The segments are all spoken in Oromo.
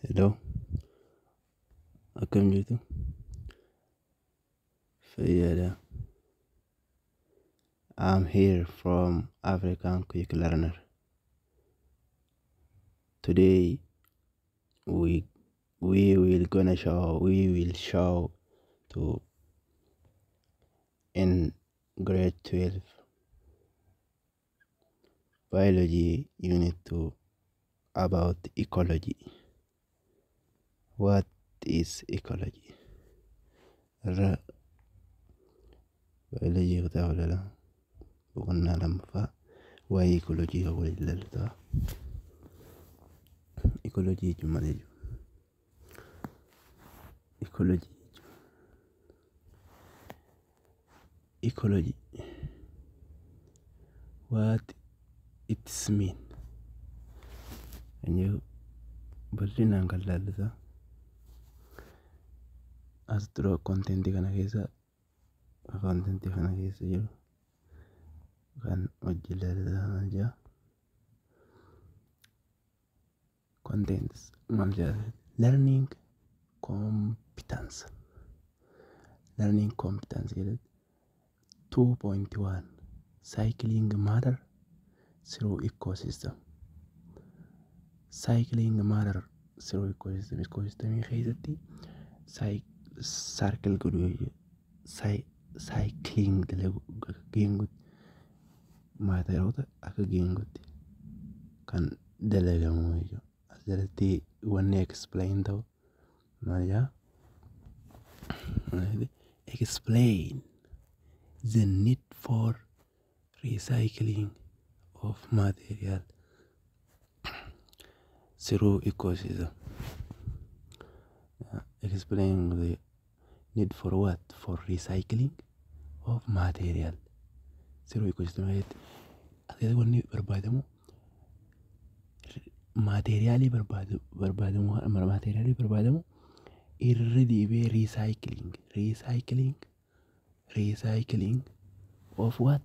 Hello, akkam jirtu? Fayyaadha. I'm here from African Quick Learner. Today we will gonna show we will show to in grade 12 biology unit 2 about ecology. What is ecology? Irra biology kutaa 12 boqonnaa lammaffaa waa'ee ecology kan waliin ilaallu ta'a. Ecology jechuun maal jechuudha? Ecology jechuun ecology what it's mean kan jedhu bal'inaan kan ilaallu ta'a. As dura contentii kana keessa jiru kan hojii ilaallu ta'a. Maal jedha? Contents maal jedha? Learning competence. Learning competence jedhatti 2.1 cycling matter through ecosystem. Cycling matter through ecosystem. Ecosystemii keessatti cycle godhuu jechuudha. Cycling dalagu geengotti matteroota akka geengotti kan dalagamu jechuudha. As jalatti wanni explain ta'u maal jedhaa? Explain the need for recycling of material through ecosystem. Explain the need for what? For recycling of material through ecosystem. As wanni barbaadamu materialii barbaadamu irra deebi'ee recycling of what?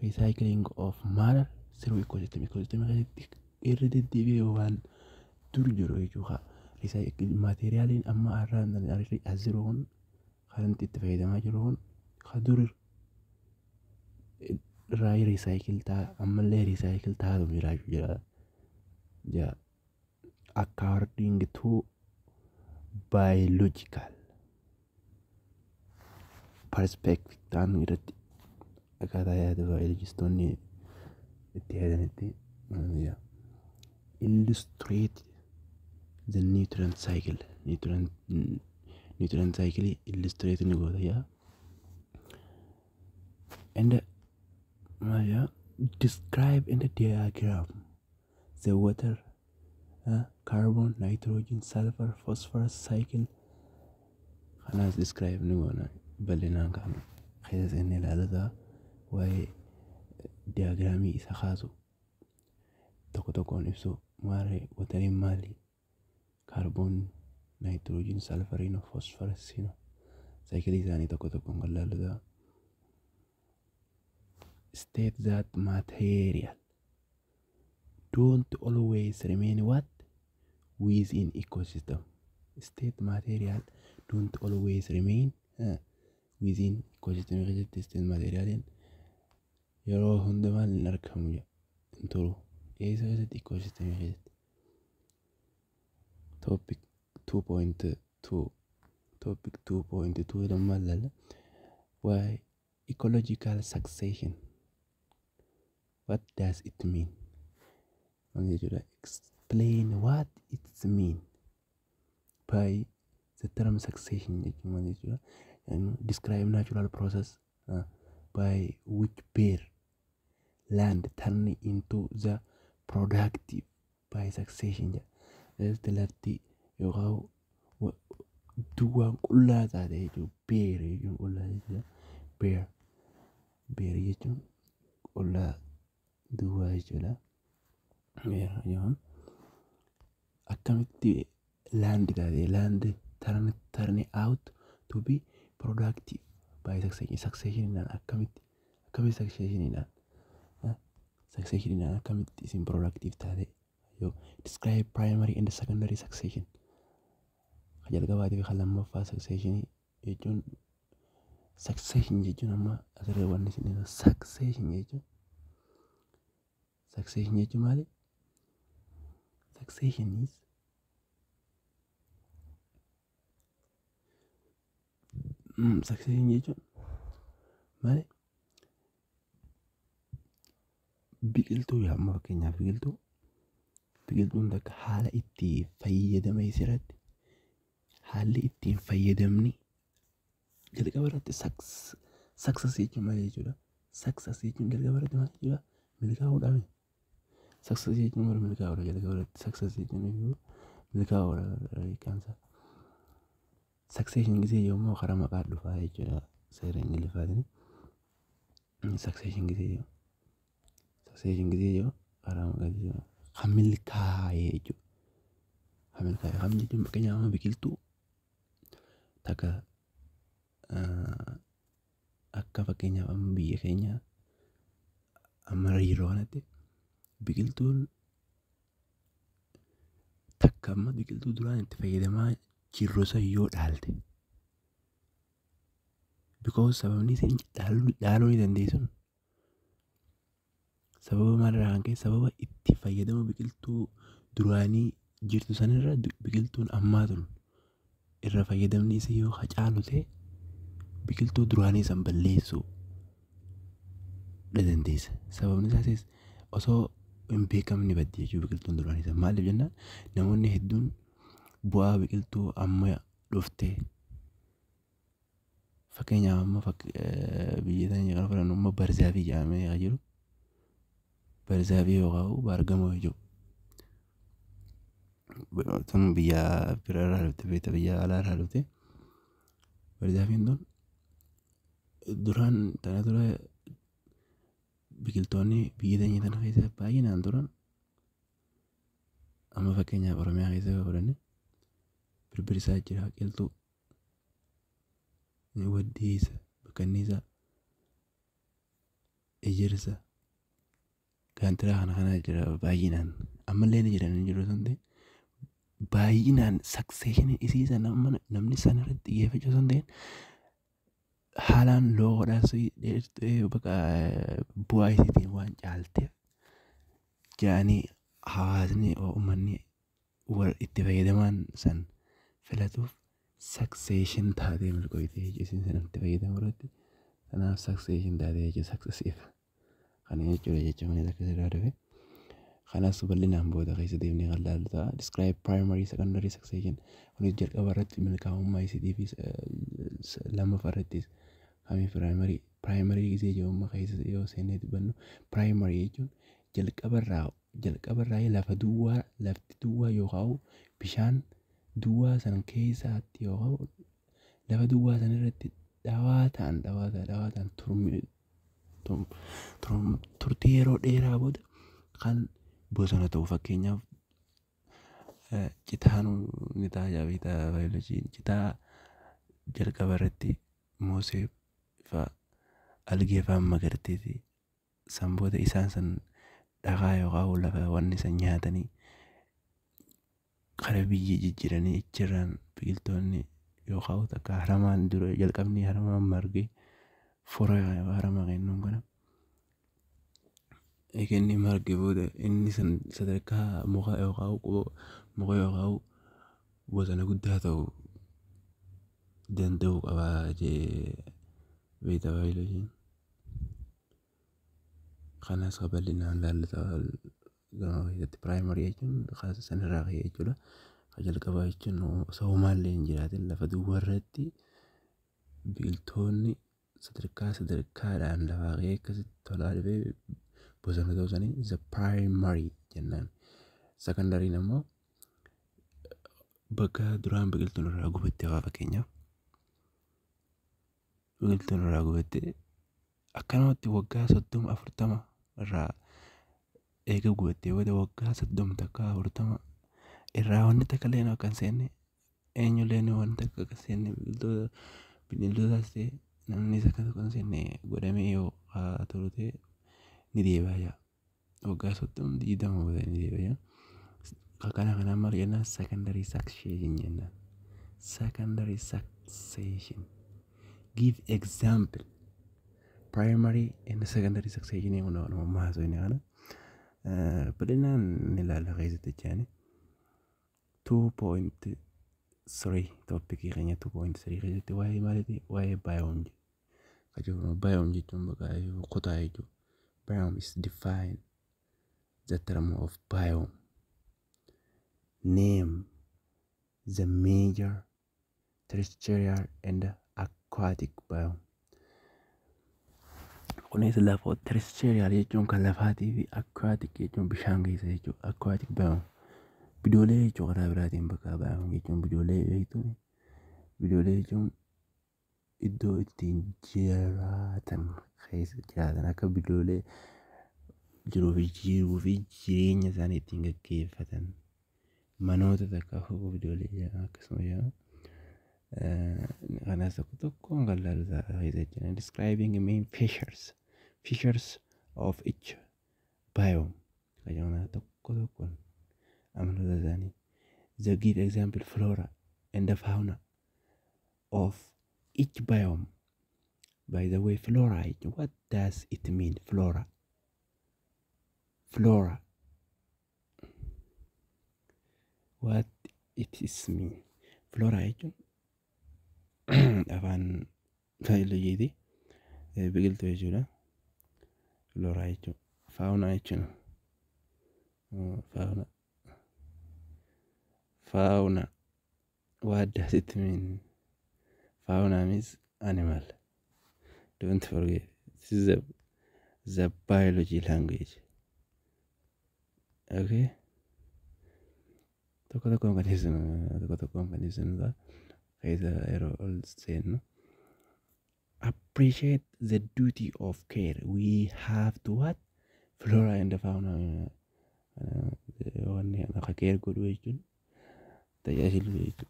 Recycling of matter through ecosystem. Ecosystem keessatti irra deddeebi'ee waan dur jiru jechuudha. Materialiin amma har'aan as jiru kun, kan nuti itti fayyadamaa jiru kun, kan dur irraa recycle ta'a, ammallee recycle ta'aa jiraachuu jira. Ja, according to biological perspective ta'an irratti, akkaataa yaada biologistoonni itti yaadanitti, illustrate the nutrient cycle. Nutrient cycle illustrate ni goota yaa. And maal yaa? Describe in the diagram the water, carbon, nitrogen, sulfur, phosphorus cycle. Kanaas describe ni goona bal'inaan kan keessa seennee ilaalata waa'ee diagramii isa kaasu tokko tokkoon ibsu. Maali wateriin? Maali carbon, nitrogen, sulfuriin, phosphorusiin? Cycleii isaanii tokko tokkoon kan ilaallu. State that material don't always remain what? Within ecosystem. State material don't always remain within ecosystem keessatti. State materialiin yeroo hunda maal hin argamu hin turu. Eessa keessatti? Ecosystem keessatti. Topic 2.2, topic 2.2 jedhamu maal ilaalla? Waa'ee ecological succession. What does it mean? Maal jechuudha? Explain what it mean by the term succession jechuun maal jechuudha? Describe natural process by which bare land turn into the productive by succession jedha. Lafti yookaan duwwaan qullaa taate jechuudha. Bare jechuun qullaa jechuudha. Bare, bare jechuun qullaa, duwwaa jechuudha. Bare jechuun akkamitti land taate, land turn out to be productive by succession. Successionidhaan akkamitti successionidhaan akkamitti isin productive taate Yoo describe primary and secondary succession. Kan jalqabaatii fi kan lammaffaa succession jechuun, succession jechuun amma asirra wanni isin succession jechuun maali? Succession is succession jechuun maali? Biqiltuu amma fakkeenyaaf biqiltuun takka haala itti fayyadama isirratti, haalli ittiin fayyadamni jalqaba irratti, success jechuun maal jechuudha? Success jechuun jalqaba irratti maal jechuudha? Milkaa'uudha. Success jechuun maal? Milkaa'uudha jalqaba irratti. Success jechuun iyyuu milkaa'uudha hiikkaan isaa. Succession gisee yommuu karaa maqaa dhufaa jechuudha seera Ingiliffaatiin. Succession gisee yoo karaa maqaa jechuudha. Kan milkaa'e jechuudha. Kan milkaa'e kam jechuun, fakkeenyaaf amma biqiltuu takka, akka fakkeenyaaf amma biyya keenya amma yeroo kanatti biqiltuun takka amma biqiltuu duraan itti fayyadamaa jirru san yoo dhaalte, because sababni isin dhaaluu ni dandeessun sababa maalirraa kan ka'e, sababa itti fayyadama biqiltuu duraanii jirtu sanirra biqiltuun ammaa tun irra fayyadamni isii yoo caalu ta'e, biqiltuu duraanii san balleessuu dandeessa. Sababni isaas osoo hin beekamne baddi jechuudha biqiltuun duraanii san. Maaliif jennaan, namoonni hedduun bu'aa biqiltuu amma dhuftee, fakkeenyaaf amma biyya teenya kana fudhannu, amma barzaafii jedhamee kan jiru, barzaafii yookaan baargamoo jechuudha. Tun biyya biraarraa dhufte beekta, biyya alaarraa dhufte. Barzaafiin tun duraan tana dura biqiltoonni biyya teenya tana keessa baay'inaan turan, amma fakkeenyaaf Oromiyaa keessa yoo fudhanne, birbirsaa jira, qilxuu, waddeessa, bakkanniisa, ejersa, gaantiraa, kana kana jira baay'inaan. Ammallee ni jiran, hin jiru osoo hin ta'in, baay'inaan succession isii sana amma namni sana irratti xiyyeeffachuu osoo hin ta'in, haalaan loodhaas bakka bu'aa isiitiin waan caalteef jedhanii hawaasni, uummanni itti fayyadaman san filatuuf succession taatee milkooyte isiin sana itti fayyadamu irratti. Kanaaf succession taatee jechuudha, successive kana jechuudha jechuun akka irraa dhufe. Kanas bal'inaan booda keessa deemnee kan ilaallu ta'a. Describe primary secondary succession. Kunis jalqaba irratti milkaa'ummaa isiitii fi lammaffaa irrattis kamii primary. Primary gisee jedhamu keessa yoo seennee dubbannu, primary jechuun jalqaba irraa lafa duwwaa, lafti duwwaa yookaan bishaan duwwaa san keessaatti yookaan lafa duwwaa san irratti dhawaa ta'an dhawaa ta'an dhawaa ta'an turtii yeroo dheeraa booda kan bosona ta'u. Fakkeenyaaf citaan ni ta'a beektaa, baayoloojiin citaa jalqaba irratti moosee fa'a, algee fa'a magarteeti, san booda isaan san dhagaa yookaan lafa wanni san nyaatanii kara biyyee jijjiiranii achirraan biqiltoonni yookaan takka haramaan dura jalqabni haramaan margee fura haramaa kennuun kana. Egaa inni marge booda inni san sadarkaa muka yookaan muka yookaan bosona guddaa ta'uu danda'uu qaba jee beektaa baayoloojiin. Kanas bal'inaan ilaallata gama keessatti. Primary jechuun sanirraa ka'e jechuudha. Kan jalqabaa jechuun osoo homaallee hin jiraatin lafa duwwaa irratti biqiltoonni sadarkaa sadarkaadhaan lafaa ka'ee akkasitti tolaa dhufee bosona ta'uu isaanii the primary jennaan. Secondaryn ammoo bakka duraan biqiltuun irraa gubatte fa'aa, fakkeenyaaf biqiltuun irraa gubatte akkanumatti waggaa 30 40 irraa eega gubattee booda, waggaa 30 takka 40 irraa wanni takka illee akka hin seenne, eenyullee wanni takka akka hin seenne, biqiltoota bineeldotaas ta'e namnis akka hin seenne godhamee yoo turu ta'e ni deebi'a jaa. Waggaa 30 20 booda ni deebi'a. Kana kanaan maal jennaan? Secondary succession jennaan. Secondary succession. Give example. Primary and secondary succession kun waanuma haasofne kana. Bal'inaan ni ilaalla keessatti jechaani. 2.3, topicii keenya 2.3 keessatti waa'ee maaliiti? Waa'ee biome. Kajooruma biome jechuun bakka kutaa jechuudha. Biome is define the term of biome. Name the major terrestrial and aquatic biome. Kunis lafa terrestrial jechuun kan lafaatii fi aquatic jechuun bishaan keessa jechuudha. Aquatic biome. Bidoolee jechuun karaa biraatiin bakka biome jechuun bidoolee jechuun, bidoolee jechuun iddoo ittiin jiraatan keessa jiraatan, akka bidoolee jiruu fi jireenya isaanii ittiin gaggeeffatan, manoota takka bidoolee jedhama akkasuma jedhama. Kanas tokko tokkoon kan ilaalu ta'a keessa jechuudha. Describing main features of each biome. Kan tokko tokkoon amaloota isaanii. The give example flora and the fauna of each biome. By the way, flora, what does it mean? Flora. Flora. What it is mean? Flora jechuun afaan baayolojiiti. Biqiltuu jechuudha. Flora jechuun. Fauna jechuun. Fauna. Fauna. What does it mean? Fauna means animal. Don't forget. This is the biology language. Okay? Tokko tokkoon kan ibsinu, tokko tokkoon kan ibsinu ta'a. Keessa yeroo ol seennu. Appreciate the duty of care we have to what? Flora and the fauna. Wanni akka care godhu jechuun tajaajilu jechuudha.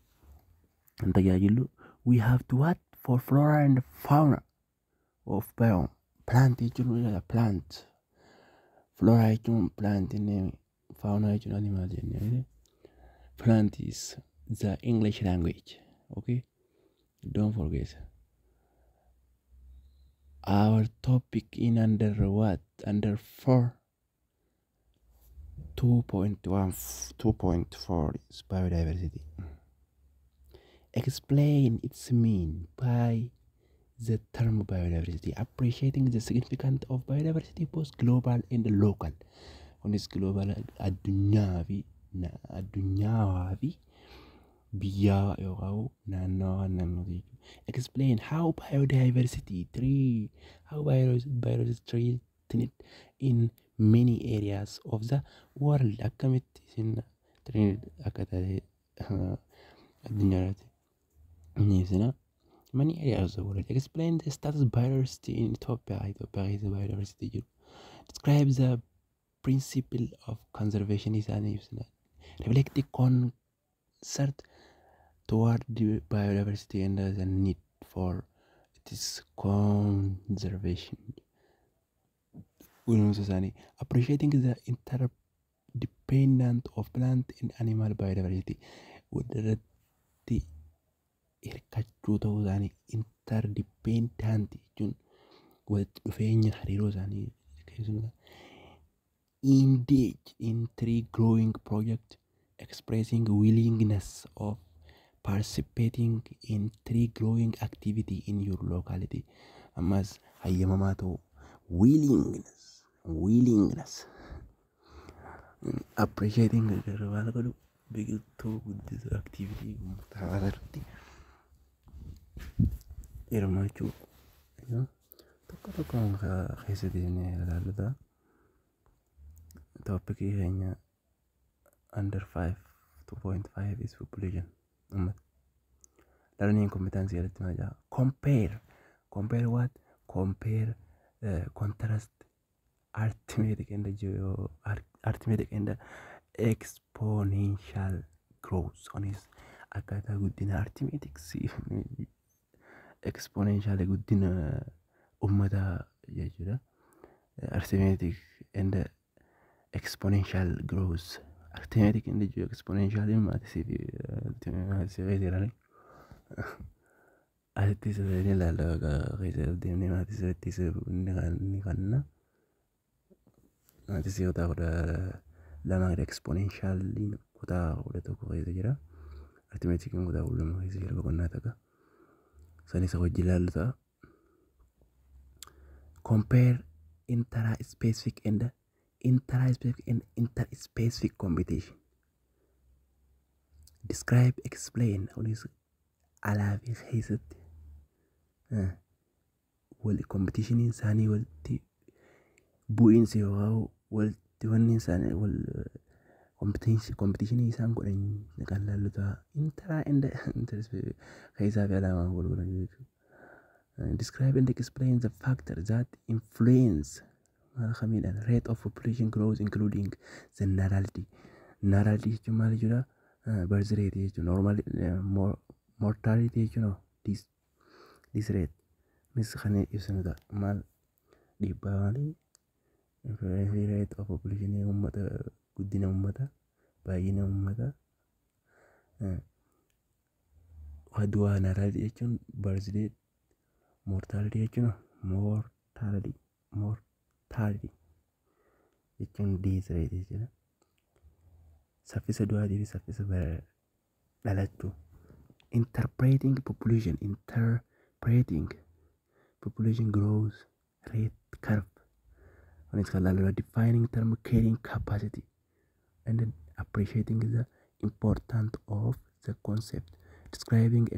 Tajaajilu we have to what? For flora and fauna of biome. Plant jechuun plant. Flora jechuun plant, inni fauna jechuun animal jennee. Plant is the English language. Okay? Don't forget. Our topic in under what? Under 4 2.1 2.4 is biodiversity. Explain its mean by the term biodiversity, appreciating the significance of biodiversity, both global and local. Kunis global addunyaa fi addunyaawaa fi biyyaa yookaan naannawaa naannoo jechuudha. Explain how biodiversity tree how biodiversity threatened in many areas of the world, akkamitti isin threatened akka taate addunyaa irratti ni ibsina. Many areas of the world. Explain the status of biodiversity in Ethiopia. Ethiopia keessa biodiversity jiru. Describe the principle of conservation isaanii ibsina. Reflect the concern toward the biodiversity and the need for its conservation. Kunuunsa isaanii. Appreciating the interdependent of plant and animal biodiversity. Walirratti hirkachuu ta'uu isaanii, interdependent jechuun walitti dhufeenya hariiroo isaanii keessumaa. Engage in tree growing project, expressing willingness of participating in tree growing activity in your locality. Ammas hayyamamaa ta'uu, willingness, appreciating maal godhu, biqiltuu guddisuu activity hawaasa irratti hirmaachuu tokko tokkoon keessa deemnee ilaallu ta'a. Topicii keenya under 5 2.5 is population, uummata. Learning competency jalatti maal jedha? Compare. Compare what? Compare, contrast arithmetic and geo arithmetic and exponential growth. Kunis akkaataa guddina arithmetic, exponential guddina uummataa jechuudha. Arithmetic and exponential growth. Arithmetic and exponential maths fi maths keessa asitti ni ilaalla keessa deemnee maths irrattis ni kanna. Maths kutaa 12 exponential kutaa 11 keessa jira. Arithmetic kutaa 12 keessa jira boqonnaa takka. Sanis hojii ilaallu ta'a. Compare intra-specific and intra-specific and interspecific competition. Describe, explain kunis alaa fi keessatti wal competitioniin isaanii walitti bu'iinsi yookaan walitti wanni isaanii wal competitionii isaan godhan kan ilaallu ta'a. Intra and interspecific keessaa fi alaa waan wal godhan jechuudha. Describe and explain the factors that influence maal kamiidhaan rate of population growth, including the natality. Natality jechuun maal jechuudha? Birth rate jechuudha. Normal mortality jechuun this rate. Kunis kan ibsinu ta'a. Maal dhiibbaa maalii? Influence rate of population uummata, guddina uummata, baay'ina uummata. Du'aa natality jechuun birth rate, mortality jechuun mortality jechuun death rate jechuudha. Saffisa du'aatii fi saffisa dhalachuu. Interpreting population growth rate curve. Kunis kan ilaallu defining term carrying capacity and appreciating the importance of the concept. Describing the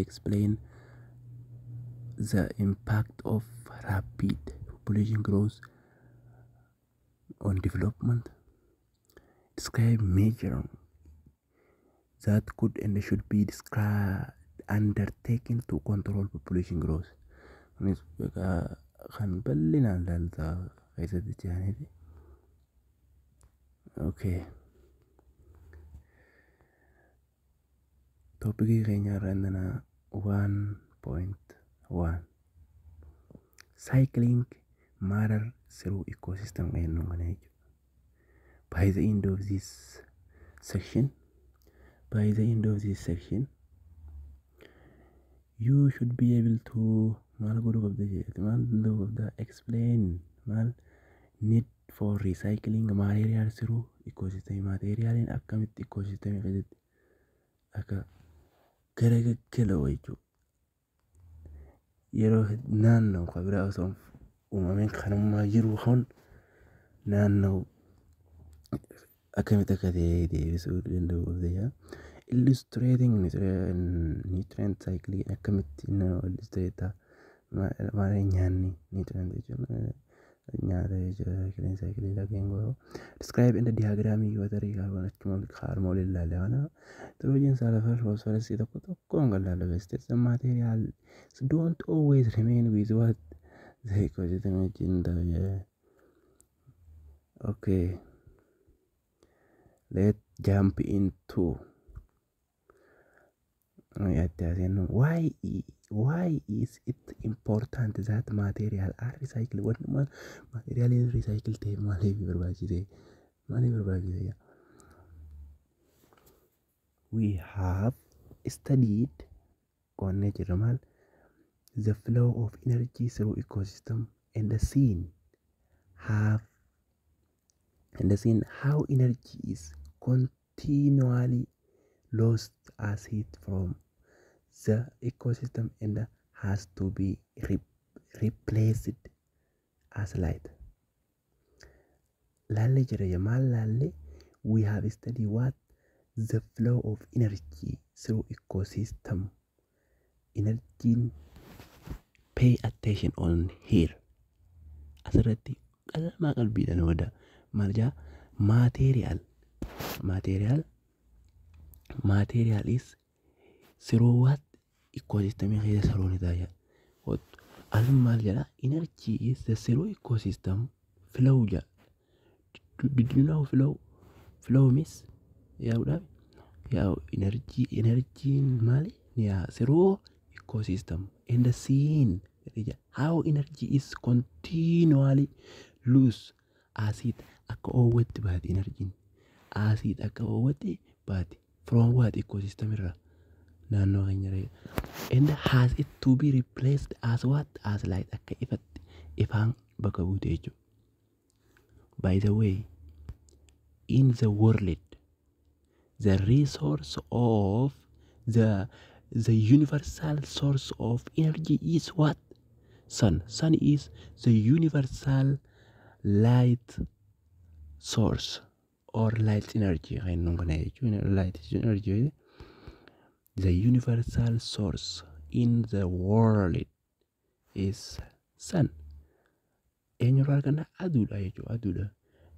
explain the impact of rapid population growth on development. Describe measure that could and should be described undertaken to control population growth. Kunis kan bal'inaan ilaaltaa keessatti jiranidha. Okay. Topicii keenya irraa indana 1.1 cycling matter through ecosystem kan jennu kana jechuudha. By the end of this section, you should be able to maal godhuu qabda jedhete, maal danda'uu qabda, explain maal need for recycling material through ecosystem, materialiin akkamitti ecosystem keessatti akka garagagala'u jechuudha. Yeroo naanna'u kan biraa osoo uumameen kanummaa jiru kun naanna'u akkamitti akka ta'e deebisuu danda'u qabda. Illustrating nutrient cycle akkamitti illustrate maal nyaanni nutrient jechuun nyaata jechuudha. Cycle lageen godhu. Describe in the diagram waterii carbon achuma kaarma waliin ilaale kana nitrogen, sulfur, phosphorus tokko tokkoon kan ilaalle. States the material don't always remain with what the ecosystem wajjin ta'u. Okay. Let's jump into why is it important that material are recycled? Wanni maal materialiin recycle ta'e maaliif barbaachise? Maaliif barbaachise? We have studied qo'annee jirra maal the flow of energy through ecosystem and the seen how energy is continually lost as heat from the ecosystem and has to be replaced as light. Laalle jira maal laalle? We have studied what the flow of energy through ecosystem. Energy, pay attention on here. Asirratti qalmaa qalbiidhaan wada maal jaa material is through what ecosystem keessa through ni ta'a. Asuma maal jedha? Energy is the through ecosystem flow jedha. Did you know flow? Flow means yaa'uudhaaf yaa'u energy. Energy maali yaa through ecosystem and the scene how energy is continually loose as it Akka oowwatti baati enerjiin. Asiid akka oowwatti baati. From what? Ecosystem irraa. Naannoo keenya irraa. And has it to be replaced as what? As light, akka ifatti ifaan bakka buute jechuudha. By the way, in the world, the resource of the universal source of energy is what? Sun. Sun is the universal light source or light energy. Light energy. The universal source in the world is sun. Eenyurraa arganna? Aduudha jechuudha. Aduudha.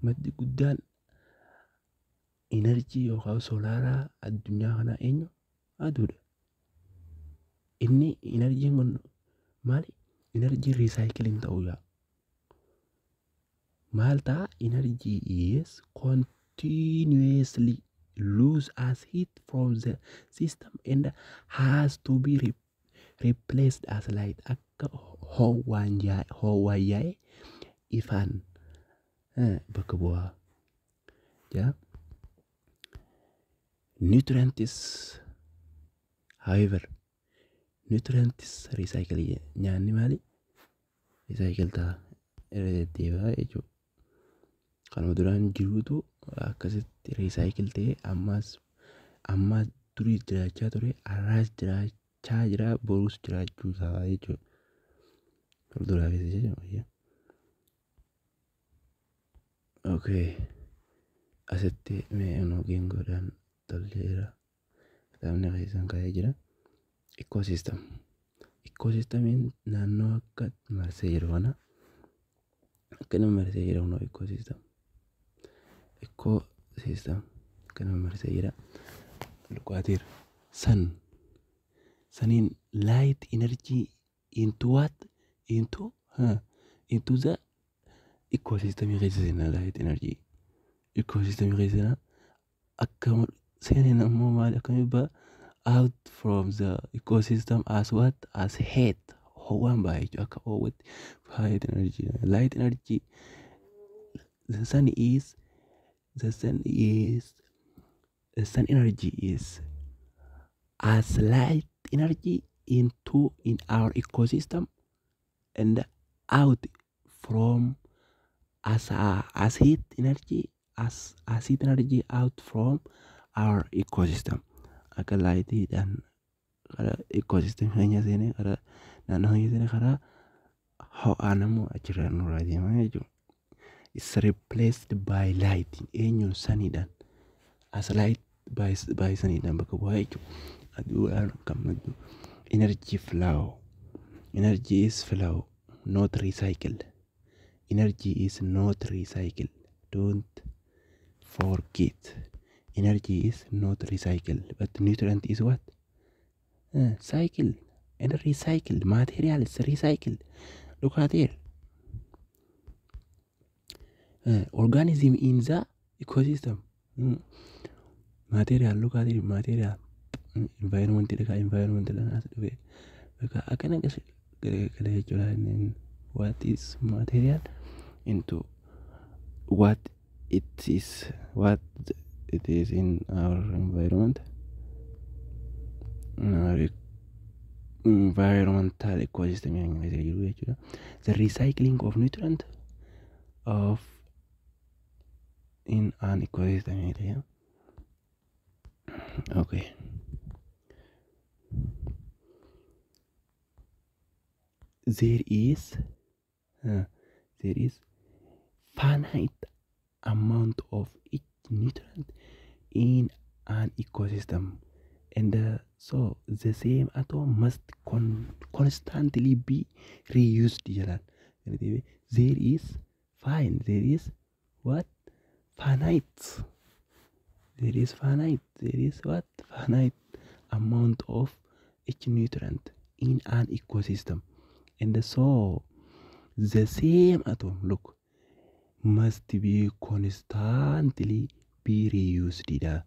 Maddi guddaan enerjii yookaan soolaaraa addunyaa kanaa eenyu? Aduudha. Inni enerjiin kun maali? Enerjii recycling ta'uu yaa. Maal ta'a? Energy is continuously lose as heat from the system and has to be replaced as light. Akka ho'aan yaa'e ifaan bakka bu'aa. Jaa. Nutrients, however, nutrients recycle. Nyaanni maali? Recycle ta'a, irra deddeebi'a jechuudha. Kanuma duraan jiruutu akkasitti recycle ta'ee ammas ammas durii jiraachaa ture, har'aas jiraachaa jira, borus jiraachuu isaa jechuudha. Fuulduraafis jechuudha. Okay. Asitti mee geengoodhaan tolcheera. Kitaabni keessan kaa'ee jira. Ecosystem. Ecosystemiin naannoo akka marsee jiru kana, akka nama marsee jiru kunoo ecosystem. Ecosystem akka nama marsee jira. Luqaateera. Sun. Saniin light energy into what? Into huh? Into the ecosystem keessa seenaa light energy. Ecosystem keessa seenaa, akka seeneen ammoo maal, akkamii ba'a? Out from the ecosystem as what? As heat. Ho'aan ba'a jechuudha, akka ho'utti light energy. Light energy, the sun is the sun energy is as light energy into in our ecosystem and out from as heat energy, as heat energy out from our ecosystem. Akka lightiidhaan karaa ecosystem keenya seenee, karaa naannoo keenya seenee, karaa ho'aan ammoo achirraa nurraa deemaa jechuudha. It's replaced by light. Eenyuun? Saniidhaan, as light by saniidhaan bakka bu'aa jechuudha. Aduudhaan kan maddu energy flow. Energy is flow, not recycled. Energy is not recycled. Don't forget. Energy is not recycled, but nutrient is what? Cycle and recycle. Material is recycled. Look at here. Organism in the ecosystem. Material, look at it, material. Environment dha, environment dha as dhufe. Bakka akkana gala jechuudha. What is material into what it is, what it is in our environment, in our environmental ecosystem jiru jechuudha. The recycling of nutrient of in an ecosystem jedha. Okay. There is finite amount of each nutrient in an ecosystem, and so the same atom must constantly be reused jedhan. There is what? Finite, there is finite, there is what? Finite amount of each nutrient in an ecosystem, and so the same atom, look, must be constantly be reused dha.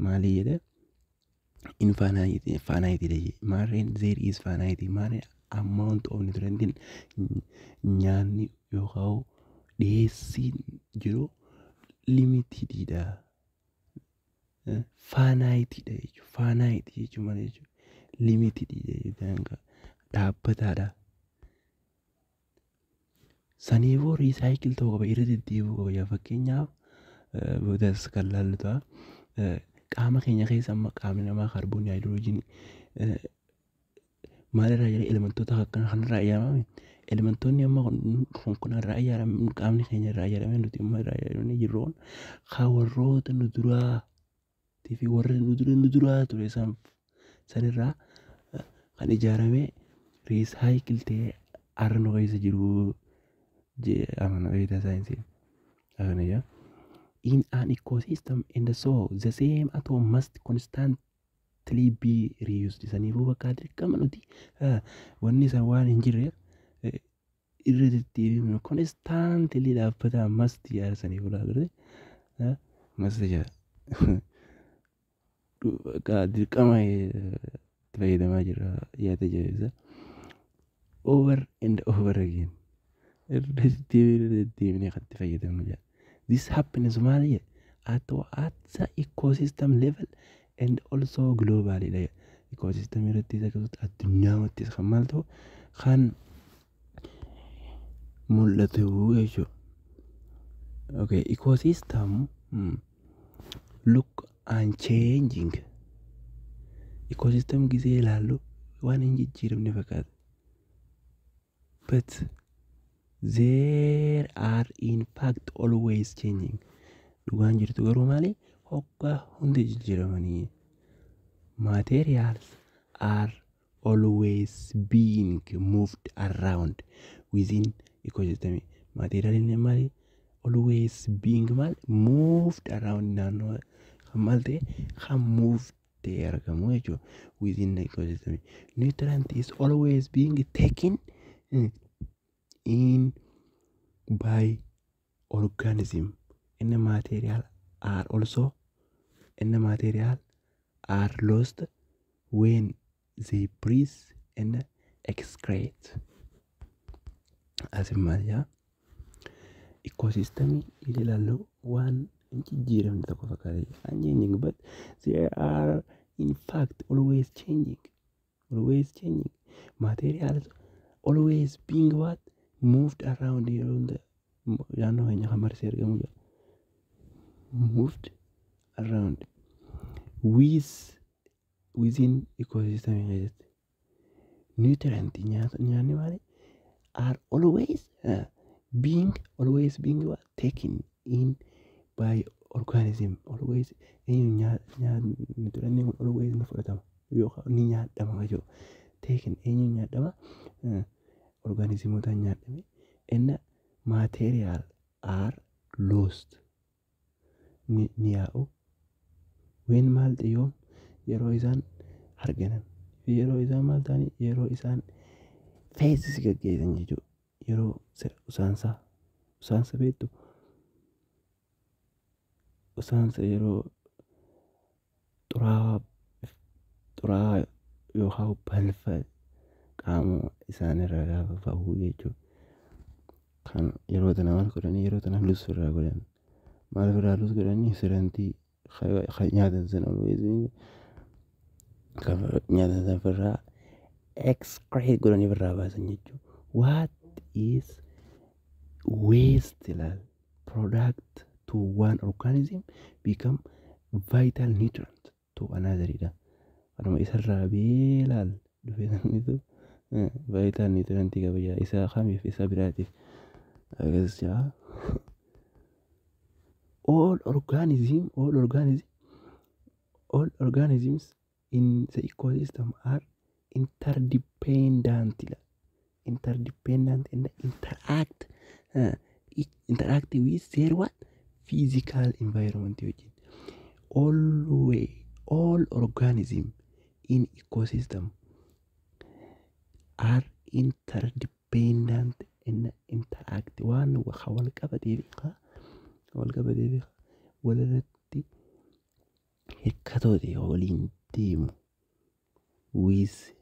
Maali jedhe? Infinite, finite dha. Maarreen there is finite maarreen amount of nutrient, nyaanni yookaan dhiyeessiin jiru. Limitedidha. Finiteidha jechuudha. Finite jechuun maal jechuudha? Limitedidha jechuudha. Dhaabbataadha. Saniifuu recycle ta'uu qaba, irra deddeebi'uu qaba. Fakkeenyaaf, boodas kan laallu ta'a. Qaama keenya keessa amma qaamni namaa kaarboonii, haayidroojinii maalirraa jira, elementoota akkana kanarraa ijaarame. Elementoonni amma kun kanarraa ijaarame, qaamni keenya irraa ijaarame, nuti amma irraa ijaaramee jirru kun kan warroota nu duraa fi warra nu duraa ture sanirraa kan ijaarame, recycle ta'ee har'a nu keessa jiru jee amana beektaa saayinsiin. Akkana jaa. In an ecosystem and so the same atom must constantly be reused. Saniifuu bakka dirqama nuti wanni san waan hin jirreef irra deddeebiin constantly dhaabbataa must jaarsaniif laagarte must jaa. Bakka dirqama itti fayyadamaa jirra yaada jabeessa. Over and over again. Irra deddeebiin irra deddeebinee kan itti fayyadamnu jaa. This happens maali at the ecosystem level and also globally dha. Ecosystem irratti akkasumas addunyaattis kan maal ta'u kan mul'atu jechuudha. Okay, ecosystem look unchanging. Ecosystem gisee ilaallu waan hin jijjiiramne fakkaata. But there are in fact always changing. Dhugaan jirtu garuu maali? Hoggaa hundi jijjiiramanii. Materials are always being moved around within ecosystem. Materialiin maali? Always being maal? Moved around, naannoo kan maal ta'e kan moved ta'e argamu jechuudha within the ecosystem. Nutrient is always being taken in by organism and the material are also and the material are lost when they breathe and excrete. Asin maal jaa? Ecosystemii ilaallu waan hin jijjiiramne tokko fakkaata. Unchanging, but they are in fact always changing. Always changing. Materials always being what? Moved around, yeroo hunda naannoo keenya kan marsee argamu jira. Moved around within ecosystem keessatti. Nutrient, nyaata, nyaanni maali? Are always being always being what? Taken in by organism, always eenyu nyaanni kun always ni fudhatama yookaan ni nyaadhama jechuudha. Taken eenyu nyaadhama? Organismootaan nyaadhame. And material are lost, ni yaa'u. When maal ta'e, yoom, yeroo isaan arganan, yeroo isaan maal ta'anii, yeroo isaan feesisi gaggeessan jechuudha. Yeroo usaansaa, usaansa beektu, usaansa yeroo xuraawaa xuraawaa yookaan balfa qaama isaanirraa gaafa bahu jechuudha. Kan yeroo tana maal godhanii, yeroo tana loss irraa godhan, maal irraa loss godhanii, nutrientii nyaatan sana, always nyaatan sana ofirraa excrete godhanii ofirraa baasan jechuudha. What is waste ilaal product to one organism become vital nutrient to another dha. Kanuma isarraa beelaal dhufee sanitu vital nutrient qaba jaa, isa kamiif, isa biraatiif akkas jaa. All organisms in the ecosystem are interdependent, interdependent and interact with their what? Physical environment wajjin. Always all organism in ecosystem are interdependent and interact, waan wal qabatee fi wal qabatee fi walirratti hirkatoo ta'e waliin deemu with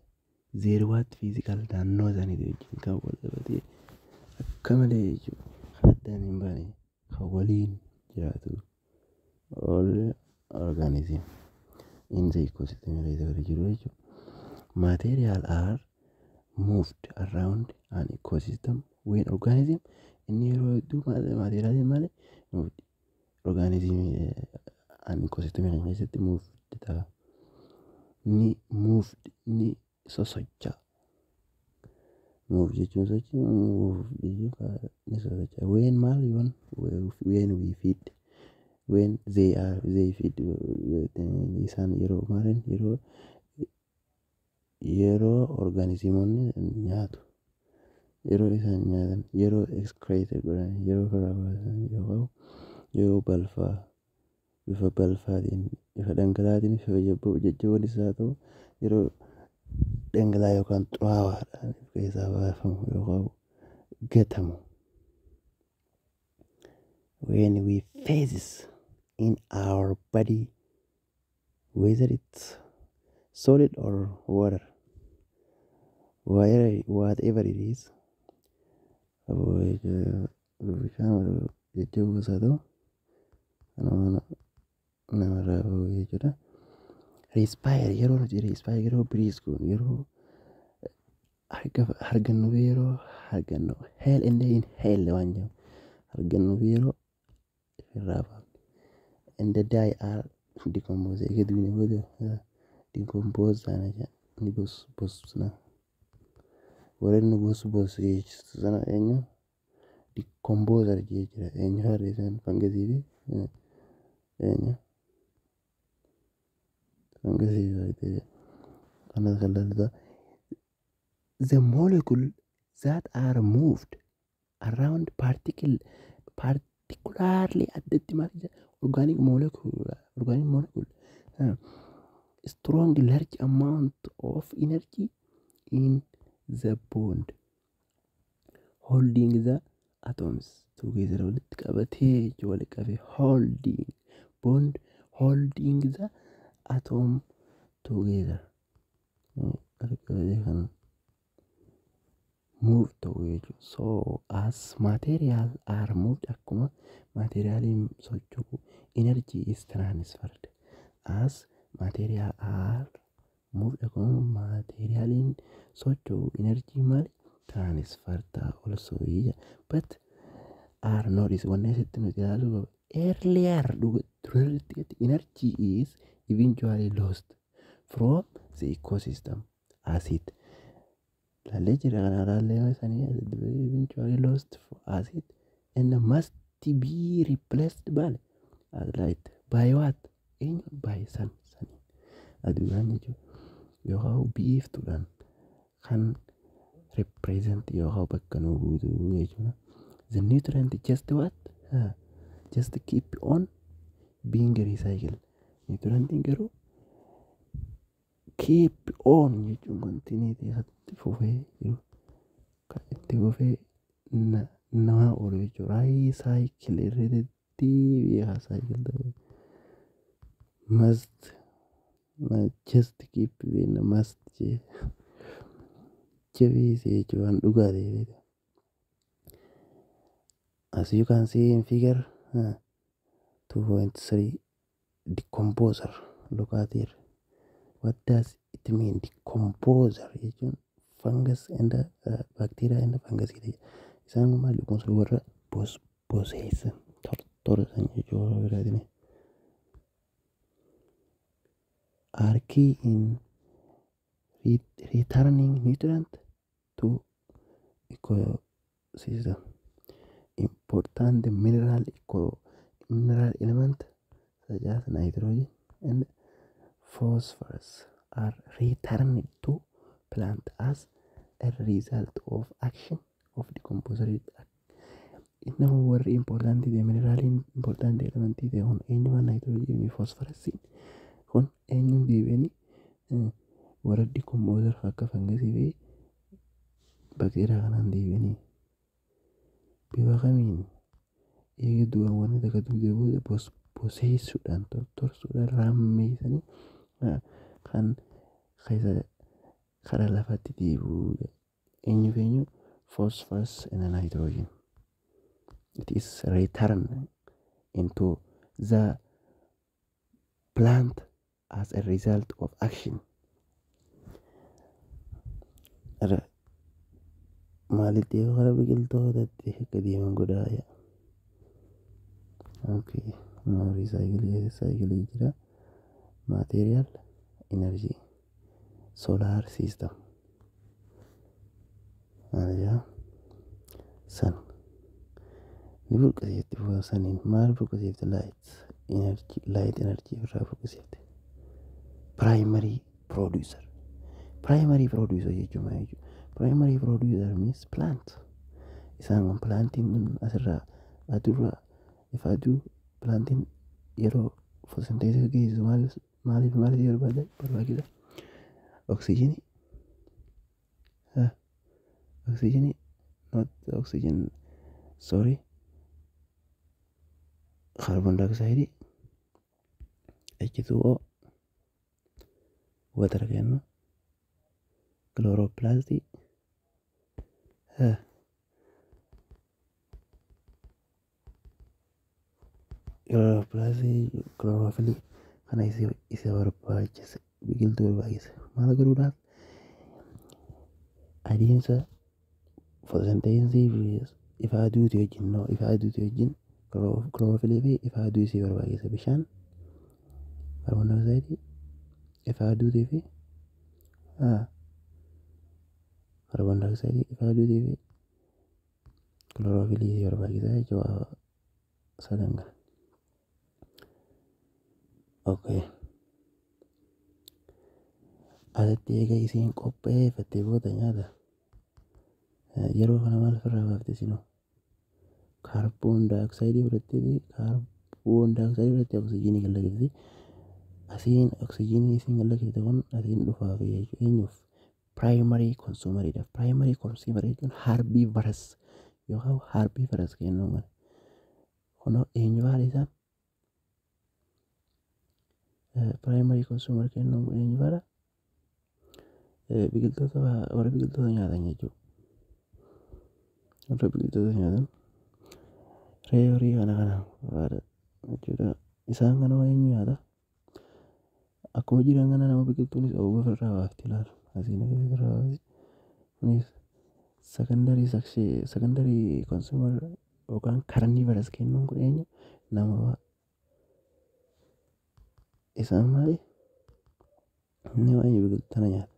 their what? Physical naannoo isaaniitii wajjin kan wal qabatee akka malee jechuudha. Kan addaan hin baane kan waliin jiraatu. All organism in the ecosystem keessa warra jiru jechuudha. Material are moved around an ecosystem when organism inni yeroo hedduu materialiin maali moved organism an ecosystem kana keessatti moved ta'a. Ni moved, ni sosocho'a. Move jechuun sochii, move jechuun ni sosocho'a. When maal yoon when we feed, when they are they feed, isaan yeroo maaliin yeroo organismoonni nyaatu, yeroo isaan nyaatan, yeroo excrete godhan, yeroo ofirraa baasan yookaan yeroo balfaa bifa balfaatiin, bifa dhangala'aatiin, bifa jajjaboonis haa ta'u, yeroo dhangala'aa yookaan xuraawaadhaan keessaa baafamu yookaan gatamu. When we faces in our body, whether it's solid or water, whatever it is, bishaan jajjaboos haa ta'u namarraa bahu jechuudha. Respire, yeroo nuti respire, yeroo breathe goonu, yeroo hargannu fi yeroo hargannu, exhale and inhale waan jedhamu, hargannu fi yeroo irraa baafnu, and the die are decompose, eega duune booda decompose taana jedha, ni bosna. Warreen nu bos sana eenyu decomposer jechuudha. Eenyu harreessan? Fangasii fi eenyu, fangasii fi baakteeriyaa kanas kan laalta. The molecule that are moved around particle, particularly addatti maal jedha, organic molecule, organic molecule strong large amount of energy in the bond holding the atoms together, walitti qabatee jechuudha, walitti qabee holding bond holding the atom together, walitti qabatee kan move ta'u jechuudha. So as material are moved, akkuma materialiin socho'u, energy is transferred. As material are moved, akkuma materialiin socho'u, energy maali transfer ta'a also, but are notice, wanni asitti nuti ilaaluu qabu earlier duratti, energy is eventually lost from the ecosystem as it laallee jira kana laallee sanii eventually lost as it and must be replaced by as light, by what, eenyu, by sun, sanii aduudhaan jechuudha yookaan biiftuudhaan kan represent yookaan bakka nu buutu jechuudha. The nutrient just what? Just keep on being recycled. Nutrientiin garuu keep on jechuun continue itti fufee jiru, kan itti fufee namaa oolu jechuudha. Recycle, irra deddeebi'ee cycle ta'e must just keep being must jabeesse jechuudha waan dhugaa ta'e. As you can see in figure 2.3, decomposer, look at here. What does it mean? Decomposer jechuun fungus and bacteria and fungus. Isaan kun maal kun warra boseessan, tortorsan jechuudha biraatiin. Are key in returning nutrient to ecosystem. Important mineral eco mineral element such as nitrogen and phosphorus are returned to plant as a result of action of decomposer. Nama warri important ta'e, mineraliin important elementii ta'e kun eenyumaa, nitrogen fi phosphorus kun eenyuun deebi'anii warra decomposer akka fangasii fi bakteeriyaa kanaan deebi'anii bifa kamiin eega du'an wanni takka duutee booda boseessuudhaan, tortorsuudhaan, raammeessanii kan keessa karaa lafatti deebi'u eenyu fi eenyu, phosphorus and nitrogen. It is return into the plant as a result of action. Maalitti gara biqiltootatti akka deeman godhaa. Okay, recycle cycle jira. Material energy solar system. Maal sun ni burqisiifti saniin maal burqisiifti? Light energy, light energy irraa burqisiifti. Primary producer. Primary producer jechuun maal jechuudha? Primary producer means plant. Isaan kun plantiin kun asirraa aduurraa ifa aduu plantiin yeroo photosynthesis geessisu maaliif maaliif barbaada barbaachisa? Oxygenii, oxygenii, not oxygen, sorry, carbon dioxide, H2O, water kennu, chloroplast, chloroplast, chlorophyll kana isa barbaachisa, biqiltuu barbaachisa. Maal godhuudhaaf? Adeemsa photosynthesis fi ifa aduuti wajjin, no, ifa aduuti wajjin chlorophyll fi ifa aduu isii barbaachisa. Bishaan, carbon dioxide, ifa aduutii fi carbon dioxide, ifa aduutii fi chlorophyll isii barbaachisa jechuudha sadan kana. Okay. Asitti eega isiin qopheeffattee booda nyaata yeroo kana maal ofirraa baafte isinoo? Carbon dioxide fudhattee, carbon dioxide fudhattee oksijiinii gad lakkifti. Asiin oksijiinii isiin gad lakkifte kun asiin dhufaaf jechuudha. Eenyuuf? Primary consumeriidhaaf. Primary consumer jechuun herbivorous yookaan herbivorous kennuun kana. Kunoo eenyu faadha isaan? Primary consumer kennuun kun eenyu faadha? Biqiltoota, warra biqiltoota nyaatan jechuudha. Warra biqiltoota nyaatan re'ee, horii kana kana faadha jechuudha. Isaan kana eenyu nyaata? Akkuma jiran kana nama biqiltuunis ofirraa baafti ilaala. Asiin ofirraa baafti. Kunis secondary consumer yookaan carnivorous kennuun kun eenyu? Nama fa'a. Isaan maali? Inni waan biqiltuu tana nyaata.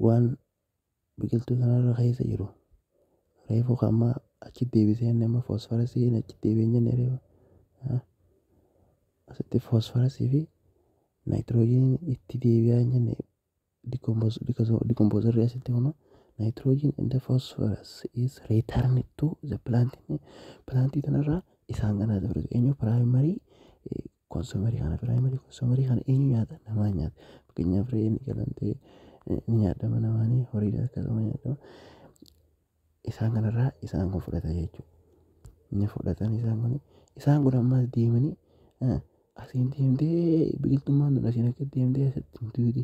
Waan biqiltuu sanarra keessa jiru reefu amma achi deebisee, inni amma phosphorusii achi deebi'ee hin jenne reefu asitti phosphorusii fi nitrogenii itti deebi'aa hin jenne? Decomposerri asitti kun nitrogen and the phosphorus is returned to the plant. Plantii tanarraa isaan kana dabarsu. Eenyu? Primary consumerii kana. Primary consumerii kana eenyu nyaata? Namaa nyaata. Fakkeenyaaf re'een qalamtee ni nyaatama, namaanii horiidha akkasuma nyaatama. Isaan kanarraa isaan kun fudhata jechuudha. Inni fudhatan isaan kun, isaan kun ammas deemanii asiin deemtee biqiltummaan tun asiin akka deemtee asitti duuti.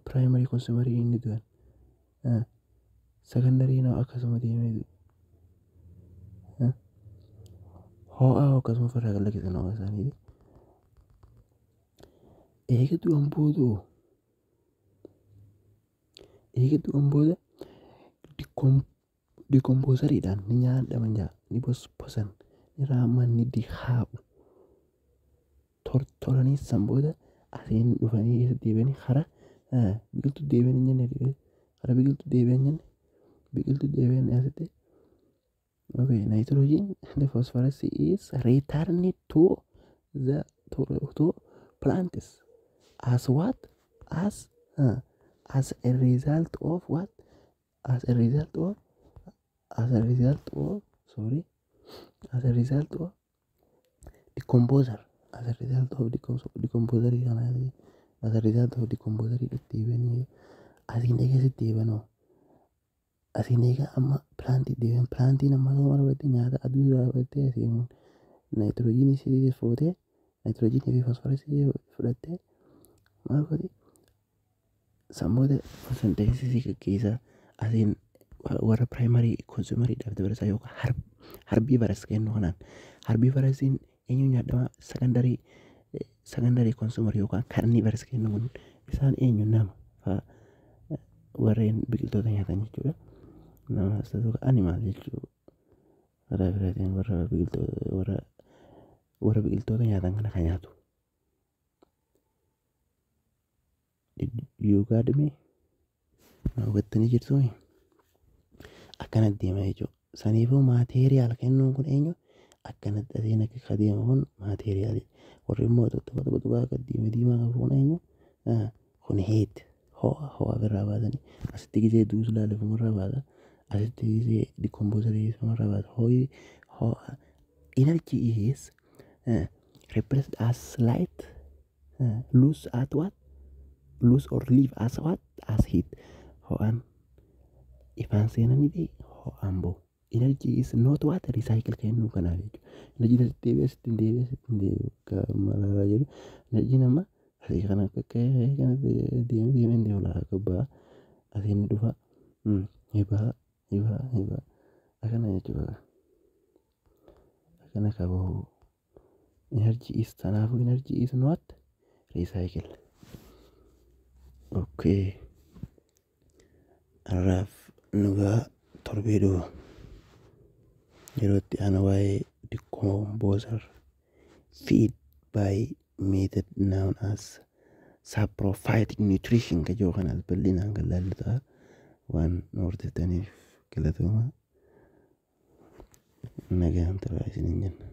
Primary consumerii inni du'an. Secondary akkasuma deemee du'u. Ho'aa akkasuma ofirraa gad lakkisan ho'a isaaniiti. Eega du'an booda, eega du'an booda decomposeriidhaan ni nyaadhaman jaa, ni bosbosan, ni raaman, ni dihaa'u, tortoranii san booda asiin dhufanii eessa deebi'anii? Hara biqiltuu deebi'anii hin jenne? Hara biqiltuu deebi'an jenne, biqiltuu deebi'an asitti. Okay, nitrogen, the phosphorus is returned to the to plants as what? As a result of what? As a result of, as a result of, sorry, as a result of decomposer, as a result of decomposer kana, as a result of decomposer itti deebi'anii asiin eegasitti deebi'anoo asiin eega amma plantii deebi'an. Plantiin amma maal godhatti? Nyaata aduu irraa fudhattee, asiin nitrogenii isii fuutee, nitrogenii fi phosphorusii fudhattee maal godhi? Sammoota photosynthesisii gaggeessaa asiin warra primary consumeriidhaaf dabarsaa yookaan Herbivorous kennu kanaan. Herbivorousiin eenyu nyaadhama? Secondary consumer yookaan carnivorous kennu kun isaan eenyu? Nama fa'a, warreen biqiltoota nyaatan jechuudha. Nama animal jechuudha. Karaa biraatiin warra biqiltoota, warra biqiltoota nyaatan kana kan nyaatu. You got me? Hubattanii jirtuu? Akkanatti deema jechuudha. Saniifuu material kennuun kun eenyu? Akkanatti asiin akka deemu kun materialii. Warri immoo tokko tokko tokko akka diimaa diimaa qabu kun eenyu? Kun heat, ho'a ofirraa baasanii asitti gisee duus ilaalu ofumarraa baasa. Asitti gisee decomposerii ofumarraa baasa. Ho'i, ho'a, energy is replaced as light, lose at what? Lose or leave as what? As heat. Ho'aan ifaan seenanii fi ho'aan bahu. Energy is not what? Recycle kennuu kanaaf jechuudha. Energy asitti deebi'ee, asitti hin deebi'ee, asitti hin deebi'u akka malaalaa jiru. Energy nama asii kana akka kanatti deemee deemee hin deemu lafa akka ba'a. Asiin ni dhufa. Ni ba'a, ni ba'a, ni ba'a. Akkana jechuudha. Akkana ka bahu. Energy is, kanaafuu energy is not recycle. Okay. Har'aaf nugaa torbee dhufu yeroo itti aanu waa'ee decomposer feed by method known as saprophytic nutrition ka jiru kanaas bal'inaan kan laallu ta'a. Waan nu hordoftaniif galatooma. Nagaan turaa isiniin jenna.